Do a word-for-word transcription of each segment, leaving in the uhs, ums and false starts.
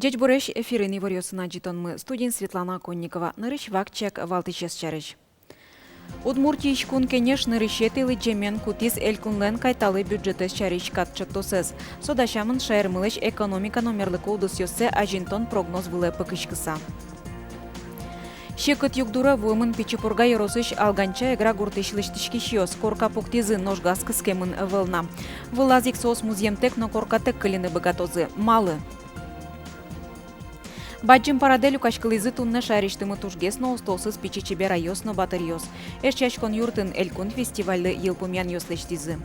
Ӟечбуресь! Эфирын иворъёсын адӟытонмы, студиын Светлана Конникова. Нырысь вакчияк валтӥсез сярысь. Удмуртиысь Кун Кенеш нырысетӥ лыдӟемен кутӥз элькунлэн кайталы бюджетэз сярысь кат чектосэз. Со дасямын шаермылэсь экономика но мерлыко удысъёссэ азинтон прогноз вылэ пыкиськыса. Секыт югдуре вуэмын Пичи Пурга ёросысь Алганча-Эгра гуртысь лэсьтӥськисьёс. Корка пуктӥзы, нош газ кыскемын ӧвӧл на. Вылаз ик соос музъемтэк но коркатэк кыльыны быгатозы. Малы? Бадӟым парадэ люкаськылӥзы туннэ шаерысьтымы тужгес но устоосыз пичи чеберайёс но батыръёс. Эшъяськон юртын элькун фестивальлы йылпумъянъёс лэсьтӥзы.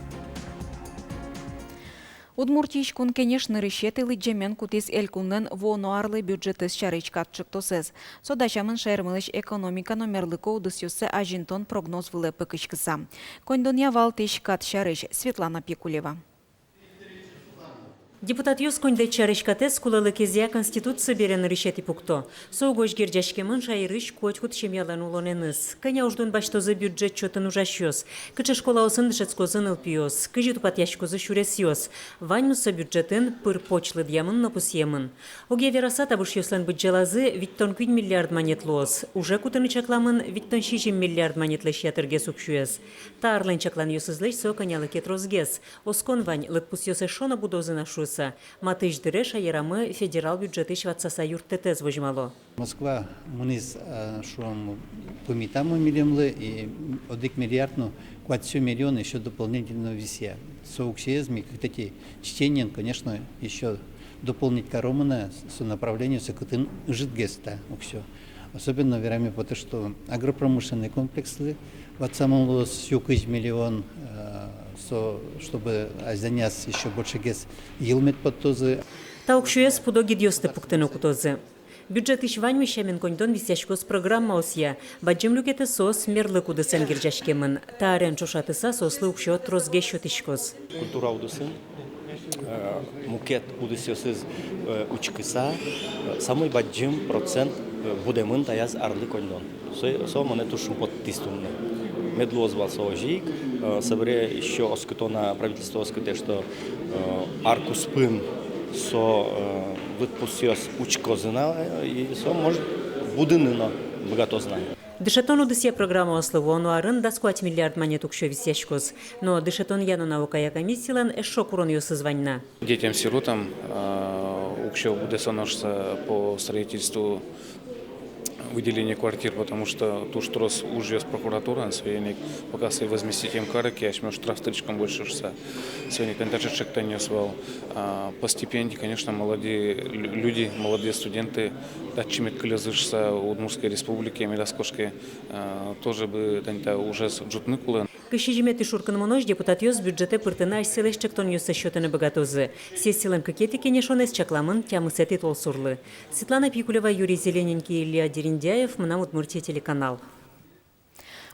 Удмуртиысь Кун Кенеш нырысетӥ лыдӟемен кутӥз элькунлэн вуоно арлы бюджетэз сярысь кат чектосэз. Со дасямын шаермылэсь экономика но мерлыко удысъёссэ азинтон прогноз вылэ пыкиськыса. Коньдонъя валтӥсь кат сярысь Светлана Пикулева. Депутатъёс коньдэт сярысь катэз кулэлыкезъя Конституци бере нырысетӥ пукто. Со угось герӟаськемын шаерысь котькуд семьялэн улонэныз. Кӧня уждун басьтозы бюджет чотын ужасьёс, кыӵе школаосын дышетскозы нылпиос, кызьы тупатъяськозы сюресъёс. Ваньмыз со бюджетын пыр-поч лыдъямын но пусъемын. Огъя вераса, табышъёслэн быдӟалазы витьтон куинь миллиард манет луоз. Уже кутыны чакламын витьтон сизьым миллиард манетлэсь ятыргес уксёез. Та арлэн чакланъёсызлэсь со кӧнялы ке тросгес. Оскон вань, лыдпусъёс эшшо но будозы на шуыса. Матысь дыре шаерамы федерал бюджетысь ватсаса юрттэтэз возьмало. Москва мынӥз, э, шуом, пумитамы милемлы, и одӥг миллиард но куатьсю миллион ещё дополнительно висъя. Со уксёез ми кыкетӥ чтениен, конечно, ещё дополнить каромы на, со направлениосы, кытын ӧжытгес та уксё. Особенно вераме потэ, что агропромышленный комплекслы ватсамын луоз сю кызь миллион, э, со, чтобы азьланяз ещё большегес йылмет поттозы. Та уксёез пудо гидъёсты пуктыны кутозы. Бюджетысь ваньмыз сямен коньдон висъяськоз программаосъя. Бадӟым люкетэз соос мерлыко удысэн герӟаськемын. Та арен ӵошатыса, соослы уксё тросгес сётӥськоз. Культура удысын, э, мукет удысъёсыз, э, учкыса, э, самой бадӟым процент, э, будэмын таяз арлы коньдон. Со, со монэ туж шумпоттӥз туннэ. Мед луоз вал со озьы ик, э, собере ещё оскытон, а, правительство оскытэ, что, э, ар куспын со, э, лыдпусъёс учкозы на, э, и со может будыны но быгатоз на. Дышетон удысъя программаослы вуоно арын дас куать миллиард манет уксё висъяськоз. Но дышетонъя но наукая комиссилэн эшшо куронъёсыз вань на. Детям-сиротам, а, уксё будэ со нош со по строительству, выделение квартир, потому что туж трос ужъёс прокуратураын, соин ик пока сое возместить ӧм кары ке, асьмеос штраф тырыськом больше шуыса. Соин ик тани таӵе чектонъёс вал, а, по стипендии, конечно, молодые лю-, люди, молодые студенты татчы мед кылёзы шуыса, Удмуртской Республикае мед ас кошке, а, тоже бы тани та ужез ӝутны кулэ. Кызь сизьыметӥ шуркынмонозь депутатъёс бюджетэ пыртыны асьсэлэсь чектонъёссэс сётыны быгатозы. Сессилэн кыкетӥ кенешонэз чакламын тямысэтӥ толсурлы. Светлана Пикулева, Юрий Зелененький, Илья Дерендяев, «Мынам Удмуртие» телеканал.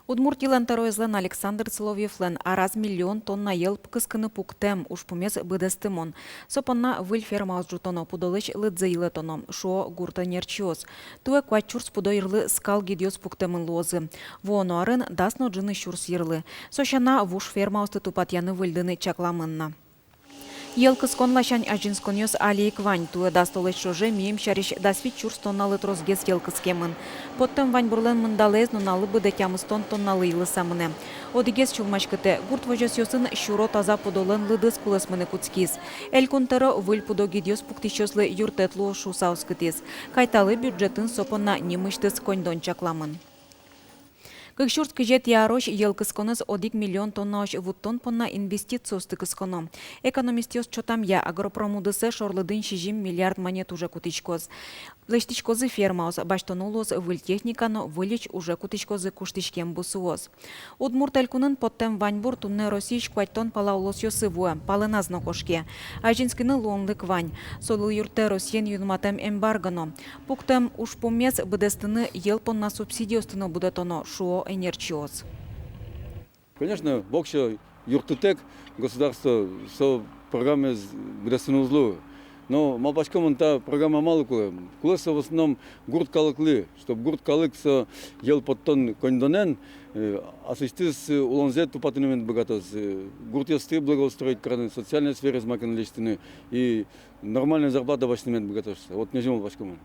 Удмуртилэн тӧроезлэн Александр Соловьёвлэн араз миллион тонна йӧл кыскыны пуктэм ужпумез быдэстымон. Со понна выль фермаос ӝутоно, пудолэсь лыдзэ йылэтоно, шуо гурт ӧнерчиос. Туэ куать сюрс пудо йырлы скал гидъёс пуктэмын луозы. Вуоно арын дас но ӝыны сюрс йырлы. Со сяна, вуж фермаосты тупатъяны-выльдыны чакламын на. Йӧл кыскон ласянь азинсконъёс али ик вань. Туэ дас толэзь ӵоже миым сярысь дас вить сюрс тонналы тросгес йӧл кыскемын. Поттэм ваньбурлэн мындалэз нуналлы быдэ тямыстон тонналы йылыса мынэ. Одӥгез сюлмаськытэ: гурт возёсъёсын сюро таза пудолэн лыдыз кулэсмыны кутскиз. Элькун тӧро выль пудо гидъёс пуктӥсьёслы юрттэт луоз шуыса оскытӥз. Кайталы бюджетын со понна нимысьтыз коньдон чакламын. Кык сюрс кызетӥ арозь йӧл кысконэз одӥг миллион тоннаозь вуттон понна инвестициосты кысконо. Экономистъёс чотамъя, агропром удысэ шорлыдын сизьым миллиард манет уже кутӥськоз. Лэсьтӥськозы фермаос, басьтоно луоз выль техника но выльысь уже кутӥськозы куштӥськем бусыос. Удмурт Элькунын поттэм ваньбур туннэ Россиысь куатьтон пала улосъёсы вуэ, палэназ но кошке. Азинскыны луонлык вань. Солы юрттэ Россиен юнматэм эмбарго но. Пуктэм ужпумез быдэстыны йӧл понна субсидиосты но будэтоно, шуо ӧнерчиос. Конечно, воксё юрттытэк государство со Программаез быдэстыны уз луы. Но малпасько мон, та программа малы кулэ? Кулэ со в основном гурт калыклы, чтоб гурт калык со йӧл поттон коньдонэн, э, аслэсьтыз, э, улонзэ тупатыны мед быгатоз, э, гуртъёсты благоустроить карыны, социальной сфераез макем лэсьтыны и нормальной зарплата басьтыны мед быгатоз. Вот озьы малпасько мон.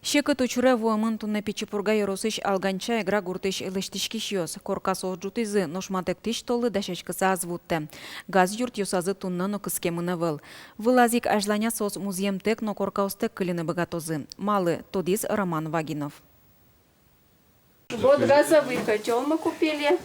Секыт учыре вуэмын туннэ Пичи Пурга ёросысь Алганча-Игра гуртысь лэсьтӥськисьёс. Корка соос ӝутӥзы, нош матэктӥсь толлы дасяськыса ӧз вуттэ. Газ юртъёсазы туннэ но кыскемын ӧвӧл. Вылаз ик азьланяз соос музъемтэк но коркаостэк кыльыны быгатозы. Малы, тодӥз Роман Вагинов. Вот газовый котёл мы купили.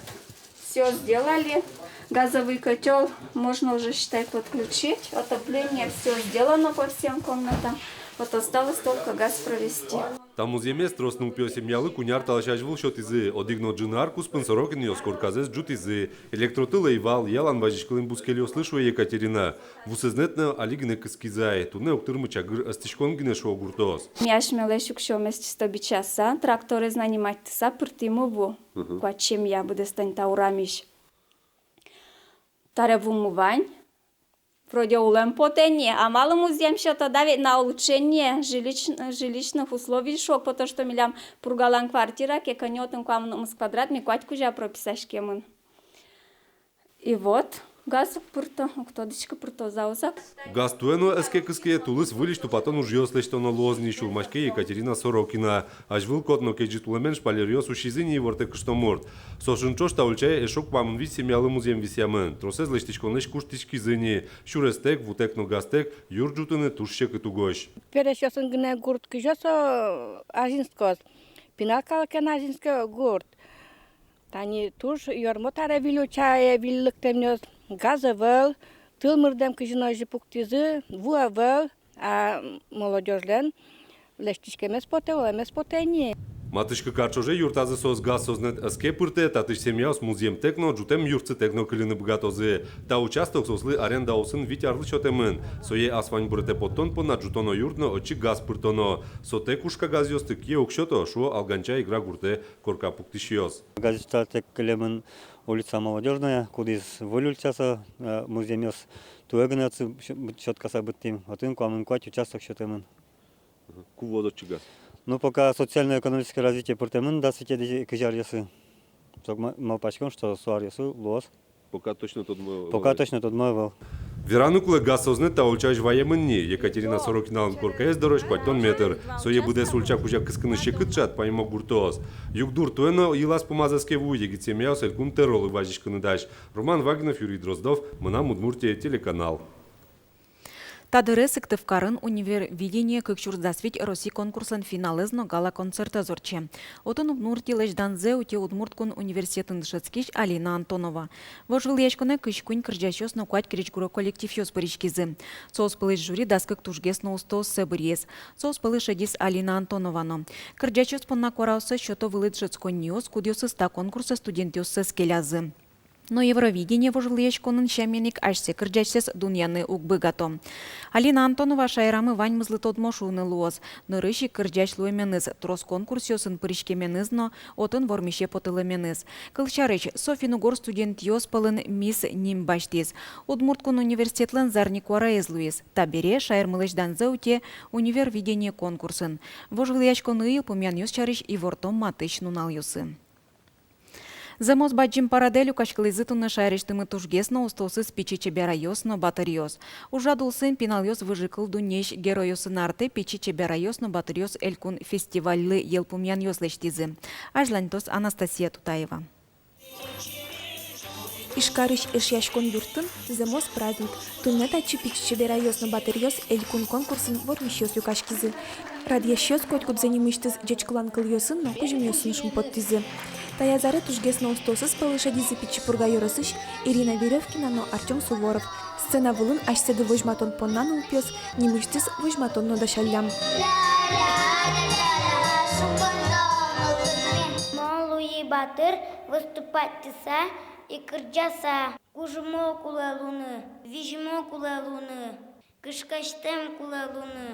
Всё сделали. Газовый котёл можно уже, считай, подключить. Отопление всё сделано по всем комнатам. Вот осталось только газ провести. Та музъемез трос нылпиё семьялы куинь ар талэсь азьвыл сётӥзы. Одӥг но ӝыны ар куспын Сорокинъёс корказэс ӝутӥзы. Электротыл ӧй вал, ялан вазиськылӥм бускельёслы, шуэ Екатерина. Вусэзнэт но али гинэ кыскизы ай, туннэ уг тырмы чагыр эстӥськон гинэ, шуо гуртоос. Ми асьмелэсь уксёмес чисто бичаса, тракторез наниматьтыса пыртӥмы ву. Мгм. Куать семья быдэстон та урамысь. Таре вумы вань. Вроде улэм потэ ни, а малы музъем сётод, да ведь на улучшение жилищ-, жилищных условий, шуо, потому что милям Пургалань квартира ке, кӧня отын, куамын укмыс квадрат, ми куать кузя прописаськемын. И вот, газ уг пырто, уг тодӥськы, пыртоз-а, уз-а. Газ туэ но ӧз ке кыске, тулыс выльысь тупатон ужъёс лэсьтоно луоз ни, сюлмаське Екатерина Сорокина. Азьвыл кот но кезьыт улэмен шпалеръёс усизы ни ивортэ кышномурт. Соосын ӵош та ульчае эшшо куамын вить семьялы музъем висъямын. Тросэз лэсьтӥськонлэсь куштӥськизы ни. Сюрестэк, вутэк но газтэк юрт ӝутыны туж секыт угось. Пересьёсын гинэ гурт кызё со азинскоз. Пинал калыкен азинске гурт. Тани туж ёрмо таре выль ульчае, выль лыктэмъёс. Газ ӧвӧл, тыл мырдэм кызьы но озьы пуктӥзы, ву ӧвӧл, а молодёжьлэн лэсьтӥськемез потэ, улэмез потэ ни. Матысь кык ар ӵоже юртазы соос газ сӧзнэт ӧз ке пыртэ, татысь семьяос музъемтэк но, ӝутэм юртсытэк но кыльыны быгатозы. Та участок соослы арендаосын вить арлы сётэмын. Сое ас ваньбурете поттон понна ӝутоно юрт но, отчы газ пыртоно. Сотэк уж кагазъёсты кие уг сёто, шуо Алганча-Игра гуртэ корка пуктӥсьёс. Газъёстэк кылемын улица Молодёжная, кудӥз выль ульча со, э, музъемъёс туэ гинэ отчы сё-, сёткаса быдтӥм, отын куамын куать участок сётэмын. Ага. Ку вуоз отчы газ? Ну, пока социально-экономическое развитие пыртэмын дас витетӥ кызь аръёсы. Соку ма-, малпаськом, что со аръёсы луоз. Пока точно тодмо ӧвӧл. Пока точно тодмо ӧвӧл. Вераны кулэ, газ сӧзнэт та ульчаысь ваемын ни. Екатерина Сорокиналэн коркаез дорозь куатьтон метр. Сое быдэс ульча кузя кыскыны секыт шат, паймо гуртоос. Югдур туэ но йылаз-пумаз ӧз ке вуы, егит семьяос Элькун Тӧролы вазиськыны дась. Роман Вагинов, Юрий Дроздов, «Мынам Удмуртие» телеканал. Та дыре Сыктывкарын «Универвидение кык сюрс дас вить» Россия конкурслэн финалэз но гала-концертэз ортче. Отын Удмуртилэсь данзэ утё Удмурт кун университетын дышетскись Алина Антонова. Вожвылъяськонэ кызь куинь кырӟасьёс но куать крезьгуро коллективъёс пыриськизы. Соос пӧлысь жюри дас кык тужгес но устооссэ быръиз. Соос пӧлы шедиз Алина Антонова но. Кырӟасьёс понна куараоссэс сёто вылӥ дышетсконниос, кудъёсыз та конкурсэ студентъёссэс келязы. Но Евровидение вожвылъяськонын сямен ик асьсэ кырӟасьсэс дунъяны уг быгато. Алина Антонова шаерамы ваньмызлы тодмо шуыны луоз. Нырысь ик кырӟась луэменыз, трос конкурсъёсын пыриськеменыз но отын вормисе потылэменыз. Кылсярысь, со финн-угор студентъёс пӧлын мисс ним басьтӥз. Удмурт кун университетлэн зарни куараез луиз. Табере шаермылэсь данзэ утё «Универвидение» конкурсын. Вожвылъяськонлы йылпумъянъёс сярысь ивортом матысь нуналъёсы. Зэмос бадӟым парадэ люкаськылӥзы туннэ шаерысьтымы тужгес но устоосыз пичи чеберайёс но батыръёс. Ужрад улсын пиналъёс выжыкыл дуннеысь геройёсын артэ «Пичи чеберайёс но батыръёс» элькун фестивальлы йылпумъянъёс лэсьтӥзы. Азьланьтоз Анастасия Тутаева. Ижкарысь Эшъяськон юртын зэмос праздник. Туннэ татчы «Пичи чеберайёс но батыръёс» элькун конкурсын вормисьёс люкаськизы. Радъясьёс котькудзэ нимысьтыз ӟечкылан кылъёсын но кузьымъёсын шумпоттӥзы. Таяз аре тужгес но устоосыз пӧлы шедизы Пичи Пурга ёросысь Ирина Верёвкина но Артём Суворов. Сцена вылын асьсэды возьматон понна нылпиос нимысьтыз возьматон но дасяллям. Мон луи батыр, выступать карыса и кырӟаса. Кужмо кулэ луыны, визьмо кулэ луыны. Кышкасьтэм кулэ луыны.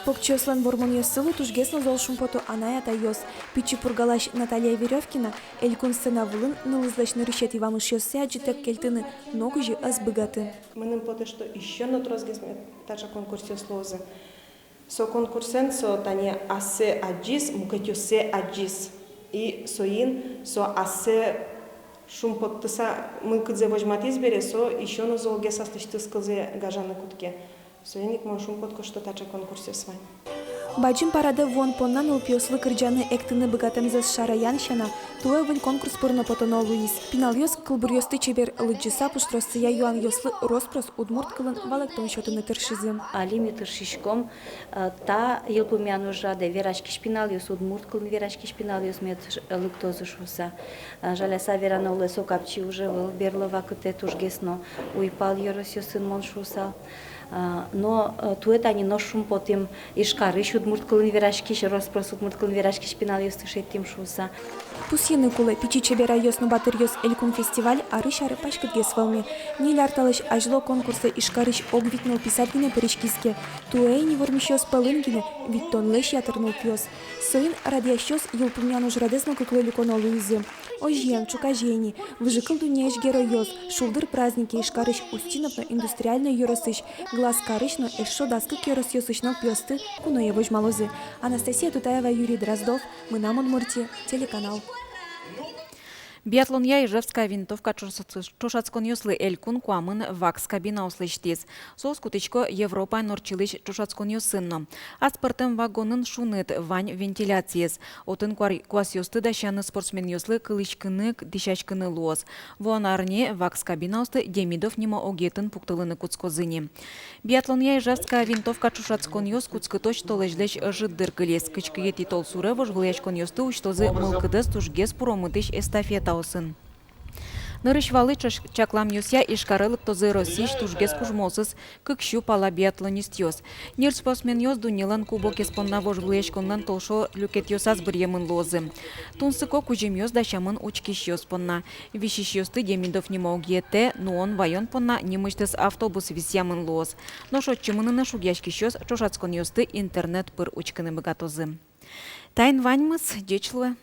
Покчиослэн вормонъёссылы тужгес но зол шумпото анай-атайёс. Пичи Пургалась Наталья Верёвкина элькун сцена вылын нылызлэсь нырысетӥ вамышъёссэ адӟытэк кельтыны нокызьы ӧз быгаты. Мыным потэ, что ещё но тросгес мед таӵе конкурсъёс луозы. Со конкурсэн со тани ассэ адӟиз, мукетъёссэ адӟиз. И соин со ассэ шумпоттыса мылкыдзэ возьматӥз бере, со ещё но золгес аслэсьтыз кылзэ гажаны кутске. Соин ик мон шумпотӥсько, что таӵе конкурсъёс вань. Бадӟым парадэ вуон понна нылпиослы кырӟаны, эктыны быгатэмзэс шараян сяна, туэ выль конкурс пыр но потоно луиз. Пиналъёс кылбуръёсты чебер лыдӟыса, пуштроссыя юанъёслы рос-прос удмурт кылын валэктон сётыны тыршизы. Али ми тыршиськом, э, та йылпумъян ужрадэ вераськись пиналъёс, удмурт кылын вераськись пиналъёс мед ш-, лыктозы шуыса. Э, жаляса верано луэ, со капчи уж ӧвӧл, берло вакытэ тужгес но уйпал ёросъёсын, мон шуысал. А, но, э, туэ тани нош шумпотӥм, Ижкарысь удмурт кылын вераськись, рос-прос удмурт кылын вераськись пиналъёсты шедьтӥм шуыса. Пусйыны кулэ, «Пичи чеберайёс но батыръёс» элькун фестиваль арысь аре паськытгес вӧлме. Ньыль ар талэсь азьло конкурсэ Ижкарысь ог вить нылпи сад гинэ пыриськиз ке, туэ ини вормисьёс пӧлын гинэ витьтонлэсь ятыр нылпиос. Соин радъясьёс йылпумъян ужрадэз но кыклы люконо луизы. Озьыен, ӵуказе ини, выжыкыл дуннеысь геройёс, шулдыр празднике Ижкарысь Устинов но Индустриальной ёросысь Глаз карысь но эшшо дас кык ёросъёсысь нылпиосты куное возьмалозы. Анастасия Тутаева, Юрий Дроздов, «Мынам Удмуртие» телеканал. Биатлонъя «Ижевская винтовка» ӵошатс-, ӵошатсконъёслы элькун куамын вакс кабинаос лэсьтӥз. Соос кутӥсько Европаын ортчылӥсь ӵошатсконъёсын но. Аспӧртэм вагонын шуныт, вань вентиляциез. Отын куар-, куасъёсты дасяны спортсменъёслы кылӥськыны, дӥсяськыны луоз. Вуон арне вакс кабинаосты Демидов нимо огъетын пуктылыны кутскозы ни. Биатлонъя «Ижевская винтовка» ӵошатсконъёс кутскытозь толэзьлэсь ӧжыт дыр кылиз. Кызь кыкетӥ толсуре вожвылъяськонъёсты усьтозы мылкыдэз тужгес пуромытӥсь эстафетаосын. Нырысь валысь чак-, чакламъёсъя, Ижкаре лыктозы Россиысь тужгес кужмоосыз кык сю пала биатлонистъёс. Ньыль спортсменъёс дуннелэн кубокез понна вожвылъяськонлэн толшо люкетъёсаз быръемын луозы. Тунсыко кузьымъёс дасямын учкисьёс понна. Висисьёсты Демидов нимо огъетэ нуон-ваён понна нимысьтыз автобус висъямын луоз. Нош отчы мыныны шугъяськисьёс ӵошатсконъёсты интернет пыр учкыны быгатозы. Таин ваньмыз, ӟеч луэ.